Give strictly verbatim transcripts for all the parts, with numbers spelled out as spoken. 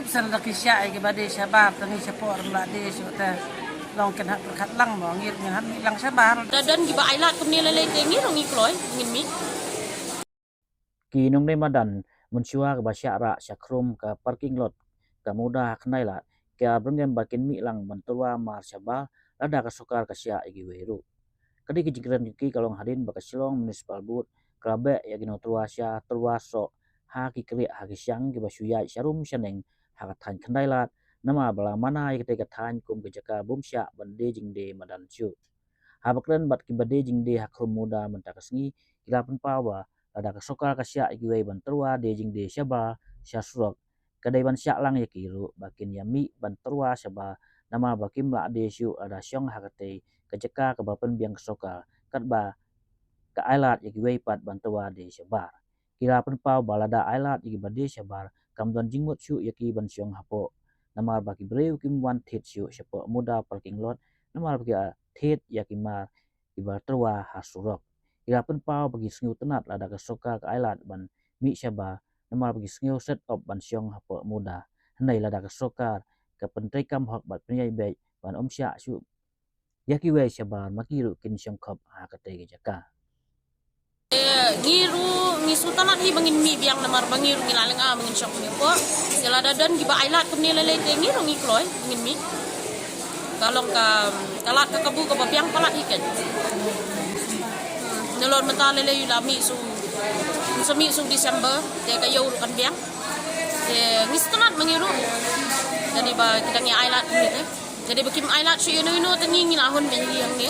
Sel da ki shah ïa ki ba die shabar, tang ngi shapoh ram la die shu te. Long ken hap khat lang mo, ngi ngin hap mih lang shabar. Da don ki ba ai lad kumne lei lei te ngi rong ngi kloi, ngin mih. Ki nongdie madan mynshuwa ki ba shah rah sha khrum ka parking lot ka Muda ha Khyndai Lad, ki la byrngem ba kin mih lang ban tyrwa mar shabar lada ka sorkar ka shah ïa kiwei ruh. Ka dei ka jingkren jong ki ka long hadien ba ka Shillong Municipal Board ka la beh ïa ki nongtyrwa sha tyrwa soh ha ki kriah ha ki shang ki ba shu ïaid sharum shaneng ha ka thaiñ Khyndai Lad, namar ba la mana ïa katei ka thaiñ kum ka jaka bym shah ban die jingdie madan shuh. Haba kren bad ki ba die jingdie ha khrum Muda mynta ka sngi, ki la pynpaw ba lada ka sorkar ka shah ïa kiwei ban tyrwa die jingdie shabar sha surok, ka dei ban shah lang ïa ki ruh ba kin ïa mih ban tyrwa shabar, namar ba kim lah die shuh lada shong ha katei ka jaka kaba pynbiang ka sorkar, katba ka ai lad ïa kiwei pat ban tyrwa die shabar. Ki la pynpaw ba lada ai lad ïa ki ba die shabar, kam don jingmut shuh ïa ki ban shong hapoh, namar ba ki briew kim wan thied shuh shapoh Muda parking lot, namar ba ki la thied ïa ki mar ki ba tyrwa ha surok. Ki la pynpaw ba ki sngewtynnad lada ka sorkar ka ai lad ban mih shabar, namar ba ki sngew set op ban shong hapoh Muda. Hynrei lada ka sorkar ka pyntreikam hok bad pynïaid beit ban ym shah shuh ïa kiwei shabar, ma ki ruh kin shong khop ha katei ka jaka. Eh, ngi ruh ngi sngewtynnad hi ba ngin mih biang, namar ba ngi ruh ngi la lynga ba ngin shong kumne hapoh. Te lada don ki ba ai lad kumne lei lei te ngi ruh ngi kloi, ngin mih. Ka long ka, ka lad ka kabu kaba biang palat hi ken. Hmm, nalor mynta lei lei u la mih shu, u sa mih shu December, te ka ïew ruh kan biang. Te ngi sngewtynnad ma ngi ruh. Jadi ba ki dang ïa ai lad kumne te. Jadi ba kim ai lad shuh ïano ïano te ngi ngi la hun mih hangne.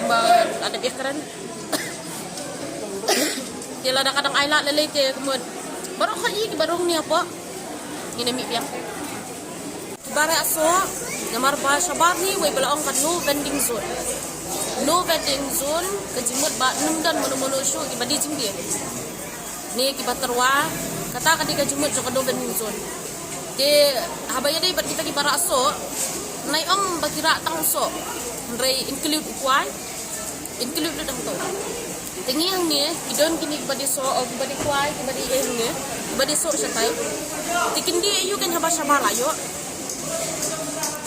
Ba la dep ïakren. Te lada ka dang ai lad lei lei te ka mut baroh khaïi ki baroh hangne hapoh. Ngin ïa mih biang. Ki ba rah soh, namar ba shabar ne wei ba la ong ka no vending zone. No vending zone, ka jingmut ba ym don mano mano shuh ki ba die jingdie ne ki ba tyrwa, kata ka dei ka jingmut jong ka no vending zone. Te haba ïadei bad kita ki ba rah soh, nai ong ba ki rah tang soh, hynrei include u kwai, include lut hangto. Te ngi hangne, ki don kine ki ba die soh, o ki ba die kwai, ki ba die eh hangne, ki ba die soh shatai. Te kin die aïu ken haba shabar la ïoh.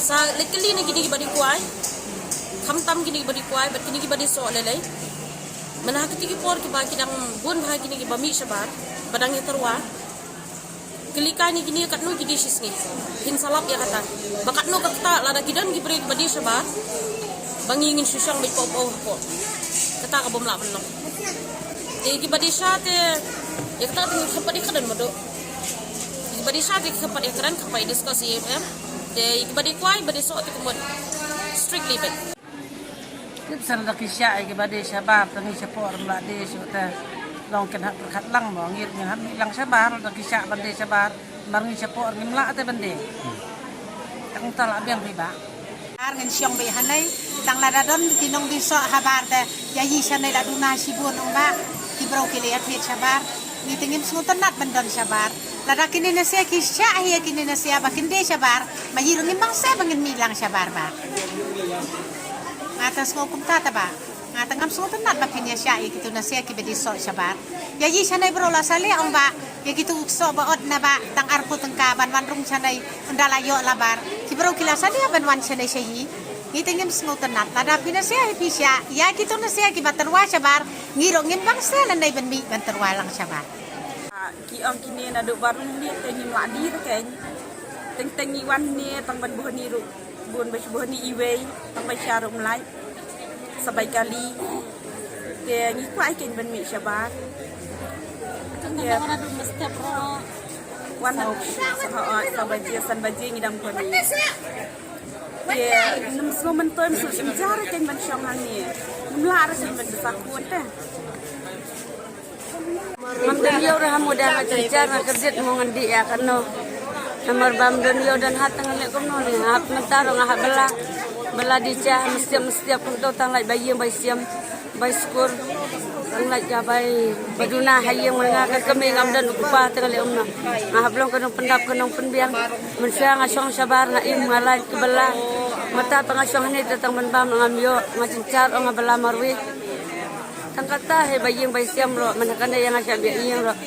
Sa leit kylli na kine ki ba die kwai, khamtam kine ki ba die kwai bad kine ki ba die soh lei lei. Mynta ha kiti ki por kiba ki dang bun bha kine kiba mih shabar ba dang ïa tyrwa. Kylli kai na kine katno ki die shisngi. Phin sa lap ïa kata. Ba katno kata lada ki don ki briew kiba die shabar ba ngi ngin shu shong beit paw paw hapoh. Kata ka bym lah ban long. Te kiba die sha te ïa kata te ngi kyrpad ïa kren mado. Kiba die sha te kyrpad ïa kren, kyrpad ïa discuss ïa em. Te kiba die kwai ba die soh te ka mut strictly beit. Tip san da ki shah ïa ki ba die shabar, tang ngi shapoh ram la die shuh te. Long ken hap pyrkhat lang mo, ngi ngin hap mih lang shabar, da ki shah ban die shabar, mar ngi shapoh ngim lah te ban die. Tang ta la biang phi ba. Ar ngin shong beit hangne, tang lada don ki nongdie soh habar te, ïa i shanei la duna shibun ong ba, ki briew ki la ïa thied shabar, ngi te ngim sngewtynnad ban don shabar. Lada kine na sia ki shah hi ïa kine na sia ba kin die shabar, ma i ruh ngim bang se ba ngin mih lang shabar ba. Nga ta sngew kumta ta ba. Nga ta ngam sngewtynnad ba phin ïa shah ïa kitu na sia kiba die soh shabar. Ïa i shanei baroh la salia ong ba ïa kitu soh ba ot na ba tang arphew tyngka ban wan rung shanei ynda la ïoh labar. Ki baroh ki la salia ban wan shanei sha i. Ngi te ngim sngewtynnad lada phi na sia hi phi shah ïa kitu na sia kiba tyrwa shabar. Ngi ruh ngim bang se lane ban mih ban tyrwa lang shabar. Ki ong kine naduh ba rung miet te ngim lah die te keiñ. Teng teng ngi wan ne tang ban buh ni ruh. Bun ba shu buh ni iwei tang ban sha ruh mlai. Sa bai kali. Te ngi kwah keiñ ban mih shabar. Teng teng naduh mestep ro. Wan sa, sa, sa baje san baje ngi dang buh ni. Te ngim sngewmyntoi, ngim sngewmynjar keiñ ban shong hangne. Ngim lah re keiñ ban bsa khun te. Ngam don ïew re ha Muda, nga jynjar, nga kyrjit mo ngan dih ïa kano. Namar ba ngam don ïew don hat, nga leh kumno ne, hap mynta ruh nga hap bylla. Bylla die sha ha mestiap mestiap kumto, tang lait bai ïing bai siam bai skur. Tang lait ka bai ba duna ha ïing, nga ka kmie ngam don u kpa, tang leh kumno. Nga hap long ka nongpyndap ka nongpynbiang. Mynshuwa nga shong shabar nga im nga lait ka bylla. Mynta tang nga shong hangne te tang ban bam ngam ïoh, nga jynjar ong nga bylla marwei. Tang kata hi ba ïing bai siam ruh, mynta kane ïa nga shah biang ïing ruh.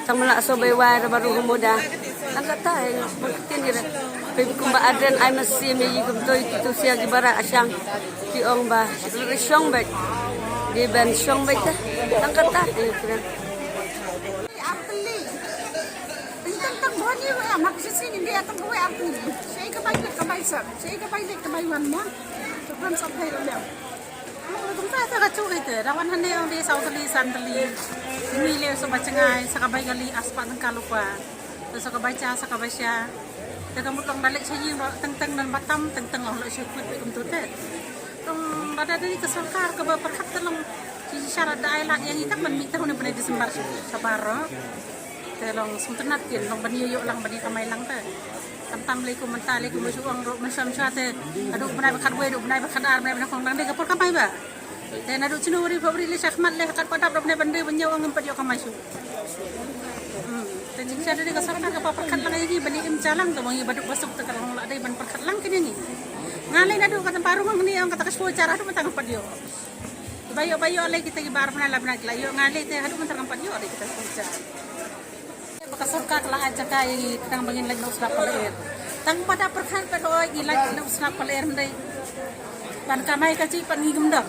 Tang mynta shu bai wai ruh baroh ha Muda. Tang kata, eh, ba ktien ïa re. Phi kumba aden ai masi me i kumto i tu sia ki bara ashang. Ki ong ba, re shong bek. Di ben shong bek te. Tang kata, eh, kren. Tang tang boni wa, mak sisi ni dia tang wa. Saya ka bai lek ka bai sar. Saya ka bai lek ka bai wan ma. Tuan sa bai lek. Kumta sa ka chu ite, da wan hane ong di saw tali san tali. Ni le sa ba chengai, sa ka bai kali aspa nang kalupa. Sa ka bai cha, sa ka bai cha. Te ka mutong da lek cha ying ro teng teng nan batam, teng teng ong lek cha kut be kumtu te. Tong da da di ka sorkar ka ba perkhat te long. Chi chi syarat da ai lak yang itak man mi tahun ni bnai Disember sa bar ro. Te long sngewtynnat kin long ban ïoh lang ban ïa kamai lang te. Tam tam lei kum mynta lei kum shu ong ruh mynshuwa mynshuwa te. Haduh bnai ba khatwei, haduh bnai ba khatar, bnai ba nyngkong lang dei ka por kamai ba. Te naduh January, February lei shakhmat lei ha kat padap ruh bnai ban dei ban ïoh ong ngim pat ïoh kamai shuh. Hmm. Te jingshisha dei ka sorkar ka pyrkhat lang ïa ngi ban ïa im ja lang te ong ïa ba duk ba suk te ka long la dei ban pyrkhat lang kin ïa ngi. Nga lei naduh kata baru ngi ong kata ka shu jar haduh mynta ngim pat ïoh. Ba ïoh ba ïoh lei kita ki bar bnai la bnai la ïoh nga lei te haduh mynta ngam pat ïoh lei kita shu jar. Ba ka sorkar ka la ai jaka ïa ngi tang ba ngin leit na u slap paleir. Tang ba da pyrkhat ba doi ngi leit na u slap paleir hynrei ban kamai ka chi pat ngi gum dang.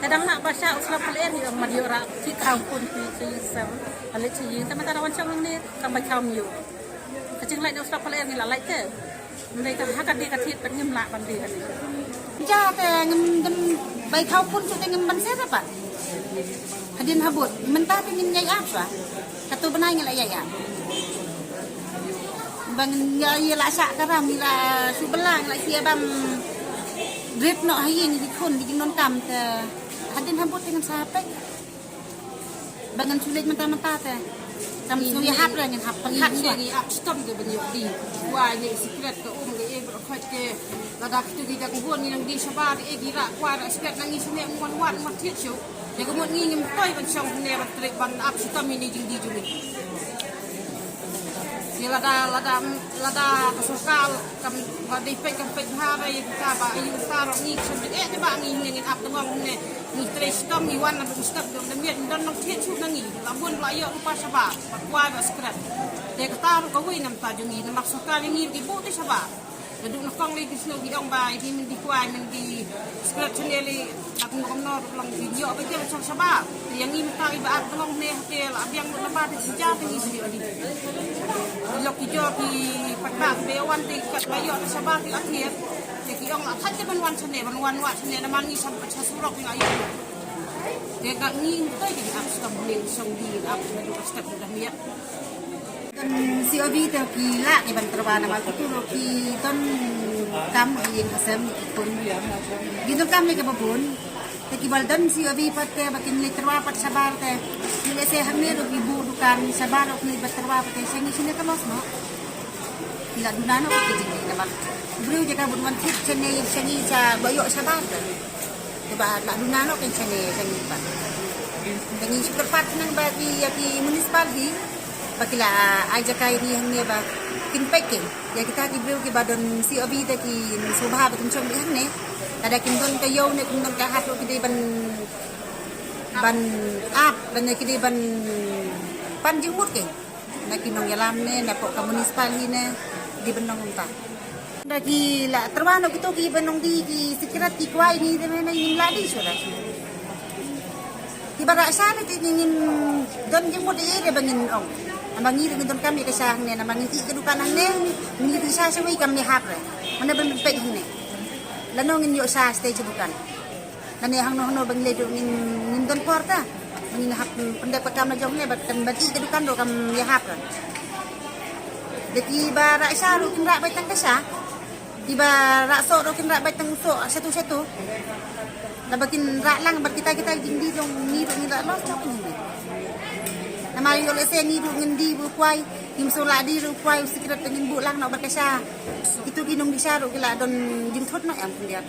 Te dang lah ba sha u slap paleir hi ong ma dei ïoh rah ki khaw pun ki chi sem. Ka leit chi ïing te mynta da wan shong hangne tang ba khaw ïoh. Ka jingleit na u slap paleir ngi la leit te. Hynrei ka ha ka dei ka thied pat ngim lah ban dei ka dei. Ja te ngim dei bai khaw pun shu te ngim ban seh pat. Hadien habud mynta te ngin ïai ap shuwa. Katu bnai ngi la ïai ap. Ba ngin ïa ïa la shah karam ngi la shu bela ngi la sia bam. Rit noh ha ïing ki khun ki jingdonkam te. Hadien habud te ngin sa hapei. Ba ngan shu leit mynta mynta te. Kam shu ïahap re ngan hap pyrkhat shuwa. Ngi ap stom te ban ïoh di. Kwai ne secret ka um ka e ba khot ke. Lada kitu ki da ka bun ngi nang di shabar e ki rah kwai rah secret nang ngi shu ne wan wan mat thied shu. Te ka mut ngi ngim toi ban shong ne ban trei ban ap stom ïa ne jingdi jong ngi. Ïa lada, lada, lada ka sorkar kam ba dei peit kam peit bha ba ïa kita ba ïa kita ruh ngi shu dei eh ba ngi ne ngin ap tengong ne ngi trei stom ngi wan na ba step dong da miet don nong thied shu na ngi la bun la ïoh rupa shabar ba kwai ba skret. Te kata ruh kawei na bynta jong ngi namar sorkar ïa ngi ruh ki buh te shabar. Naduh nyngkong lei ki sngewbha ong ba ïa ki mynta kwai mynta skret channel lei. Kum kumno ruh long ki ïoh ba ki la chong shabar. Te ïa ngi mynta i ba ap dlong ne te la biang lut naba te sija te ngi shu ïoh di. Lok ki jor ki paidbah ki ba ïoh wan te kat ba ïoh te shabar ki la thied. Te ki ong la thait te ban wan shane ban wan wad shane namar ngi sha surok ki la ïoh. Te ka ngi mynta ki ap stam ne shong di ap shane du ka step da miet. Don C O V te ki lah ki ban tyrwa namar kito ruh ki donkam ha ïing ha sem ki khun. Ki donkam ne kaba bun. Te ki ba la don C O V pat te ba kin leit tyrwa pat shabar te. Ki lehse hangne ruh ki buh dukan shabar ruh ki leit ban tyrwa pat te sha ngi shane ka loss noh. Ki la duna noh ki jingdie namar u briew jaka bun wan thied shane ïa sha ngi sha ba ïoh shabar te. Te ba la duna noh kin shane sha ngi pat. Te ngi shu kyrpad khnang ba ki ïa ki municipal hi ba ki la ai jaka ïa ngi hangne ba kin peit kin ïa kita ki briew ki ba don C O V te kin sngewbha ba kin shong beit hangne. Lada kin don ka ïew ne kin don ka hat ruh ki dei ban ban ap lane ki dei ban pan jingmut kin. Na ki nongïalam ne na pok ka municipal hi ne di ban nong kumta. Da ki la tyrwa noh kito ki ban nong di ki sikrat ki kwai ni te ne ngim la di shuh da. Ki ba rah sha ne te ngim don jingmut ïa re ba ngin ong. Namar ngi ruh ngin donkam ïa ka sha hangne namar ngin ïeh ka dukan hangne. Ngi ïeh sha shawei kam ïahap re. Mane ban peit hangne. Lano ngin ïoh sha shatei sha dukan. Lane hangno hangno ba ngi leit ruh ngin, ngin don por ta ba ngin hap pyndep ka kam la jong ne ba kan ban ïeh ka dukan ruh kam ïahap ra. Da ki ba rah sha ruh kin rah beit tang ka sha. Ki ba rah soh ruh kin rah beit tang soh shatu shatu. Da ba kin rah lang bad kita kita jingdie jong ngi ruh ngin rah loss jong ngi. Namar ïoh lehse ngi ruh ngin die bad u kwai, ngim shu lah die ruh u kwai u sikret te ngin buh lang noh bad ka sha. Kito ki nongdie sha ruh ki la don jingthut noh em khyndiat.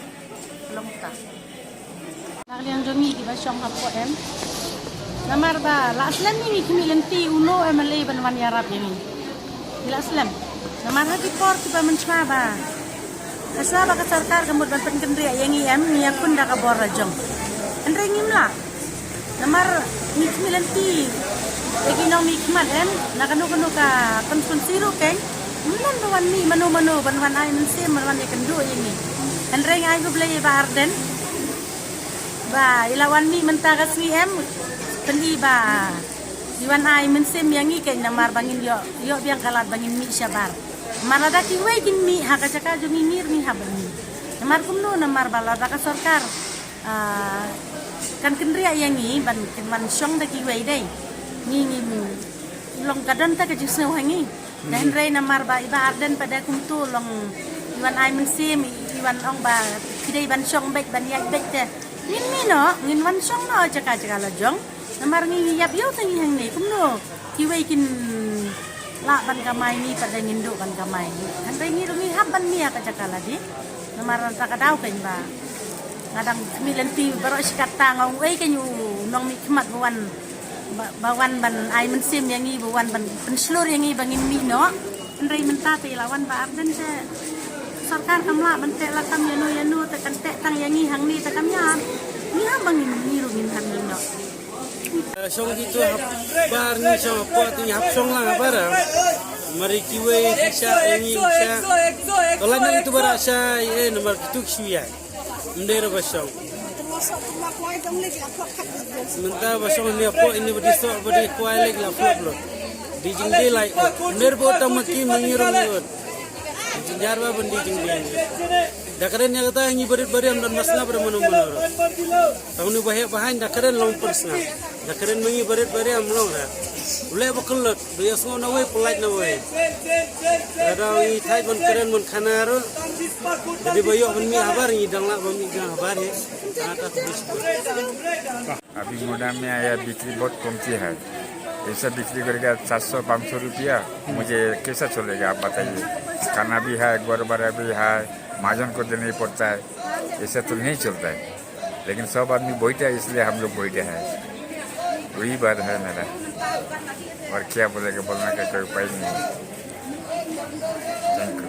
Long ka. Na ka liang jong ngi kiba shong hapoh em. Namar ba la slem ïa ngi khmih lynti uno em lei ban wan ïarap ïa ngi. Ngi la slem. Namar ha ki por kiba mynshwa ba. Hashwa ba ka sorkar ka mut ban pynkynriah ïa ngi em ngi ïakhun da ka bor la jong. Hynrei ngim lah. Namar ngi khmih lynti. Ki nongmihkhmat em, na kano kano ka constituency ruh kein, ym don ba wan mih mano mano ban wan ai mynsiem, ban wan ïakynduh ïa ngi. Hynrei nga ai khublei ïa i Bah Ardent ba i la wan mih mynta ka sngi em, pyni ba i wan ai mynsiem ïa ngi kein, namar ba ngin ïoh, ïoh biang ka lad ba ngin mih shabar. Namar lada kiwei kin mih ha ka jaka jong ngi, ngi ruh ngi hap ban mih. Namar kumno? Namar ba lada ka sorkar, ah, kan kynriah ïa ngi ban, kin wan shong da kiwei dei, ngi, ngim long, ka don ta ka jingsngew ha ngi. Te hynrei namar ba i Bah Ardent pat de kumto long, i wan ai mynsiem, i wan ong ba ki dei ban shong beit, ban ïaid beit, te ngin mih noh, ngin wan shong noh jaka jaka la jong. Namar ngi, ngi ïap ïew te ngi hangne, kumno kiwei kin lah ban kamai, ngi pat de ngin duh ban kamai. Hynrei ngi ruh ngi hap ban mih ha ka jaka lade. Namar ta ka daw kein ba nga dang mih lynti baroh shi katta, nga ong uei kein u nongmihkhmat ba wan, ba, ba wan ban ai mynsiem ïa ngi, ba wan ban pynshlur ïa ngi ba ngin mih noh. Hynrei mynta te i la wan Bah Ardent te sorkar kam lah ban teh lakam ïano ïano, te kan teh tang ïa ngi hangne te kam ïa. Ngi hap ba ngin, ngi ruh ngin hap mih noh. Shong kito habar, ngi shong hapoh te ngi hap shong lang habar. Namar kiwei ki shah, ngi shah. Tola ngi tu bara shah, eh, namar kito ki shu ïa. Ym dei ruh ba shong. Mynta ba shong ne hapoh, ini ba dei soh, ba dei kwai lek la flop lo. Dei jingdei lai. Ym dei ruh ba tang ma ki ma ngi ruh ngi. Jynjar ba ban dei jingdei. Da kren ïa kata ngi barit barit, ym don ba sngap ruh mano mano ruh. Tang ni ba heh ba haiñ da kren long pynsngap. Da kren ma ngi barit barit ym long ruh. U leh ba kyllut, ba ïohsngew na wei, pyllait na wei. Lada ngi thait ban kren ban khana ruh, da dei ba ïoh ban mih habar, ngi dang lah ba mih dang habar hi. Kata ka bishkut. अभी मुंडा में आया, बिक्री बहुत कमती है। ऐसा बिक्री करेगा सात सौ पाँच सौ रुपया, मुझे कैसा चलेगा आप बताइए? खाना भी है, घर भाड़ा भी है, महाजन को देना ही पड़ता है, ऐसा तो नहीं चलता है। लेकिन सब आदमी बैठा है, इसलिए हम लोग बैठे हैं। वही बात है मेरा, और क्या बोलेगा, बोलने का कोई उपाय नहीं है। Thank you.